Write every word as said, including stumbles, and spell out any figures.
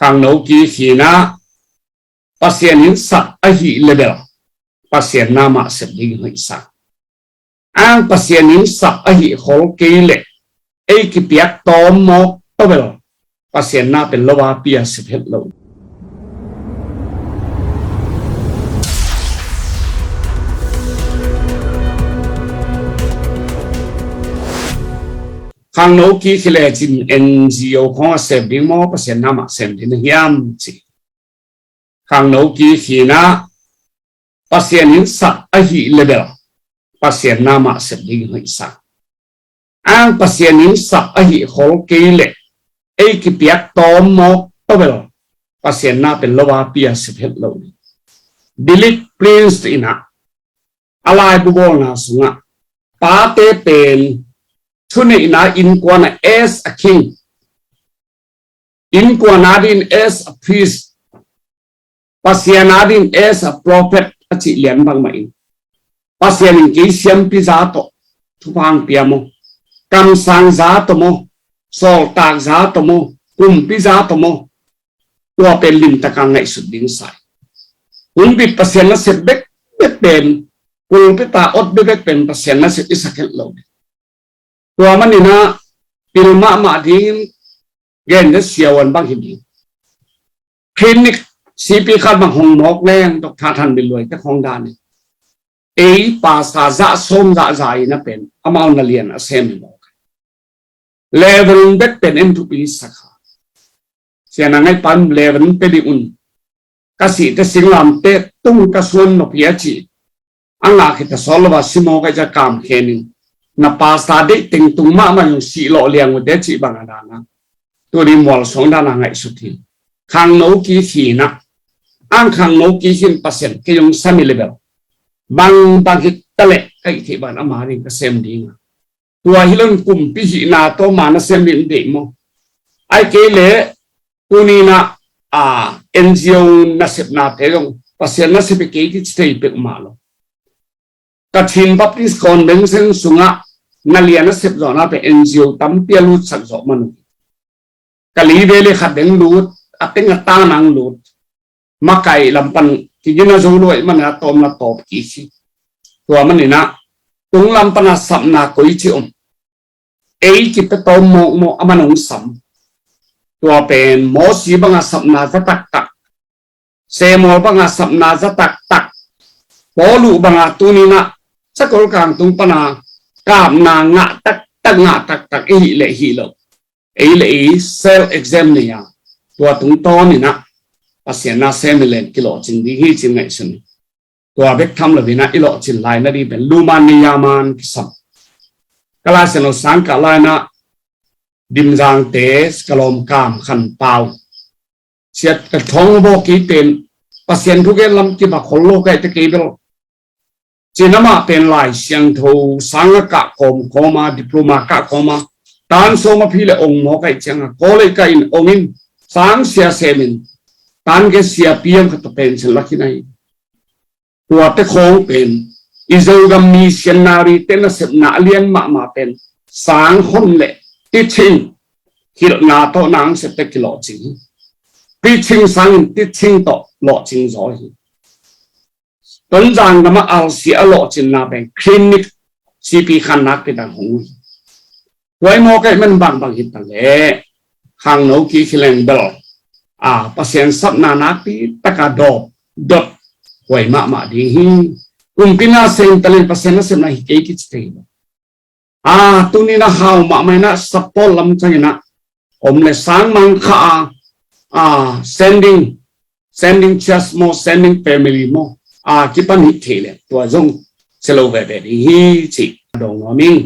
Khangno kikhin ah Pasian in sak ahih leh bel Pasian na mah sep ding hoih sa. Ang Pasian in sak ahih khol kei leh ei kipiak tawm mawk tawh bel Pasian na pen lo a pia sep het lo. Khangno kikhin lecin N G O khawng a sep ding maw, Pasian na mah sep ding na hiam ci. Khangno kikhin ah Pasian in sak ahih leh bel Pasian na mah sep ding hoih sa. Ang Pasian in sak ahih khol kei leh ei kipiak tawm mawk tawh bel Pasian na pen lo a pia sep het lo. Billy Prince in ah a laibu bawlna sungah pate pen thuneihna innkuan ah as a king, innkuan adingin as a priest, Pasian adingin as a prophet a cih lian bangmah in, Pasian in kei siampi za tawh thupha hong pia maw, kamsang za tawh maw, sawltak za tawh maw, kumpi za tawh maw, tua pen limtak a ngaihsut ding sa hi. Hun bit Pasian nasep bekbek pen, pulpit a ot bekbek pen Pasian nasep i sak het lo ding. Tua manin ah pil mahmah dingin gen ding, siavuan bang hi ding. Clinic C P khat bang hong mawk leng Doctor Than Bel Luai te khawng dan in, ei pastor za sawm za za in a pen amau na lian a sem hi mawk. Level bek pen en thupi sak a. Sia na ngai pan level pe ding un. Ka sihte singlamteh tung ka suan nop hi a ci. A ngah khit a sawt lo a si mawk a, i ca kam khen in. Na pastor deih teng tung mahmah zong sih lawh liang uh te cih bang a dan a. Tuni mual suang dan a ngaihsut hi. Khangno kikhin ah, ang khangno kikhin Pasian kei zong sam hi leh bel bang bang hi ta leh ka hih theih bang ama ding ka sem ding a. Tua hi lo in kumpi hihna tawh ma nasem ding deih maw? Ahih kei leh tuni in ah, a, N G O nasepnate zong Pasian nasep hi kei kici thei peuhmah lo. Kachin Baptist Convention sungah na lian a sep zawhna pen N G O tampi a lutsak zawh man uh. Kalay Valley khat deng lut, a teng a ta nang lut. Makai lam pan kigina zo luai man a tawm na tawp kik hi. Tua manin ah tung lam pan a sapna koici om, ei kipia tawm mawkmawk a man hong sam. Tua pen Mosi bang a sapna za taktak, Samuel bang a sapna za taktak, Paul uh bang a tuni in ah sakol kang tung pan a kapna ngah taktak, ngah taktak i hih leh hih loh, ei leh ei self exam nei a, tua tungtawn in ah Pasian na sem hi leng kilawhcing ding hi ci-in ngaihsun hi. Tua bek tham lo in ah i lawhcin lai nading pen Luman ni Yaman kisam. Ka Lai Siangtho a sang kah lai in ah Dimzangte ka lawm Kam Khan Pau, siat ka thawng baw kei pen Pasian thugen lam kiba khol lo ka hih teh kei bel cin amah pen Lai Siangtho sang a kah kawmkawm a, diploma kah kawm a, tan sawm a phi leh ong mawk ahih ciang a, college kah in ong in, sang sia sem in, tan ke sia piang khat a pen cin lak hi na hi. Tuate khawng pen i Zogam missionary te nasepna a lian mahmah pen sang hon leh teaching hilhna tawh nang sep teh kilawhcing hi. Preaching sangin teaching tawh lawhcing zaw hi. Tonzang gam ah alsi a lawhcinna pen clinic C P khan nakpi dang hong uh hi. Tua i mawk ahih man bangbang hi ta leh khangno kikhin leng bel, a, Pasian sapna nakpi tak a dawp dot huai mahmah ding hi. Kumpi na sem ta leng Pasian nasepna hi kei kici thei lo. A, tuni in ah hau mahmah in ah support lam ciang in ah om leh sang mang kha a, a, sending, sending church maw, sending family maw, a, kipan hih theih leh tua zong si lo veve ding hi ci dong nuam ing.